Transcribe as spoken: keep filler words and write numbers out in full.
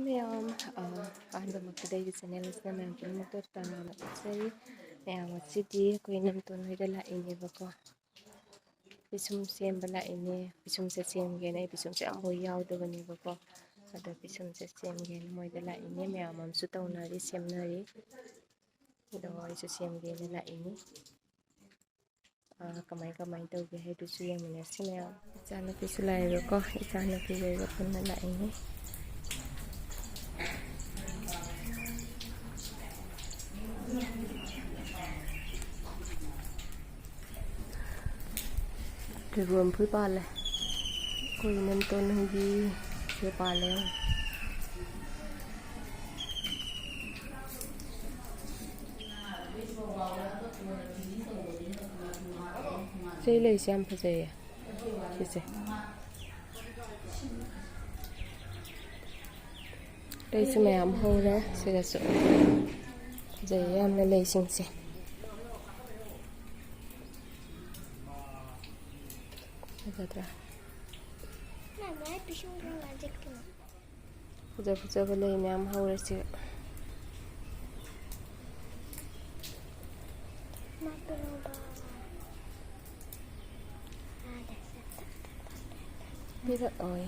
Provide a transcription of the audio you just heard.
ꯃꯌꯥꯝ, ꯑ, ꯑꯍꯥꯟꯕꯃꯛꯇꯗ ꯑꯩꯒꯤ ꯆꯦꯅꯦꯜ ꯑꯁꯤꯅ ꯃꯌꯥꯝ ꯄꯨꯝꯅꯃꯛꯇ ꯇꯔꯥꯝꯅ ꯑꯣꯛꯆꯔꯤ꯫ ꯃꯌꯥꯝ, ꯉꯁꯤꯗꯤ ꯑꯩꯈꯣꯏ ꯏꯅꯝꯇꯣꯟ ꯍꯣꯏꯗ ꯂꯥꯛꯏꯅꯦꯕꯀꯣ꯫ ꯄꯤꯁꯨꯝ ꯁꯦꯝꯕ ꯂꯥꯛꯏꯅꯦ꯫ ꯄꯤꯁꯨꯝꯁꯦ ꯁꯦꯝꯒꯦꯅ꯫ ꯑꯩ ꯄꯤꯁꯨꯝꯁꯦ ꯑꯝꯐꯥꯎ ꯌꯥꯎꯗꯕꯅꯦꯕꯀꯣ꯫ ꯑꯗꯣ ꯄꯤꯁꯨꯝꯁꯦ ꯁꯦꯝꯒꯦꯅ ꯃꯣꯏꯗ ꯂꯥꯛꯏꯅꯦ꯫ ꯃꯌꯥꯝ ꯑꯃꯁꯨ ꯇꯧꯅꯔꯤ, ꯁꯦꯝꯅꯔꯤ꯫ ꯑꯗꯣ ꯑꯩꯁꯨ ꯁꯦꯝꯒꯦꯅ ꯂꯥꯛꯏꯅꯤ꯫ ꯑꯥ, ꯀꯃꯥꯏ ꯀꯃꯥꯏ ꯇꯧꯒꯦ ꯍꯥꯏꯗꯨꯁꯨ ꯌꯦꯡꯃꯤꯟꯅꯁꯤ ꯃꯌꯥꯝ꯫ ꯏꯆꯥꯅꯨꯄꯤꯁꯨ ꯂꯥꯛꯑꯦꯕꯀꯣ꯫ ꯏꯆꯥꯅꯨꯄꯤꯒ ꯑꯩꯒ ꯄꯨꯟꯅ ꯂꯥꯛꯏꯅꯤ꯫ ꯗ꯭ꯔꯦꯒꯣꯟ ꯐ꯭ꯔꯨꯠ ꯄꯥꯜꯂꯦ꯫ ꯑꯩꯈꯣꯏ ꯏꯅꯝꯇꯣꯟ ꯍꯣꯏꯒꯤ ꯁꯤꯗ ꯄꯥꯜꯂꯦ꯫ ꯁꯤ ꯂꯩꯁꯦ ꯌꯥꯝ ꯐꯖꯩꯌꯦ꯫ ꯁꯤꯁꯦ꯫ ꯂꯩꯁꯨ ꯃꯌꯥꯝ ꯍꯧꯔꯦ ꯁꯤꯗꯁꯨ꯫ ꯐꯖꯩꯌꯦ ꯌꯥꯝꯅ ꯂꯩꯁꯤꯡꯁꯦ꯫ ꯐꯖꯗ꯭ꯔꯥ? ꯐꯖ ꯐꯖꯕ ꯂꯩ ꯃꯌꯥꯝ ꯍꯧꯔꯦ ꯁꯤꯒ꯫ ꯄꯤꯔꯛꯑꯣꯏ꯫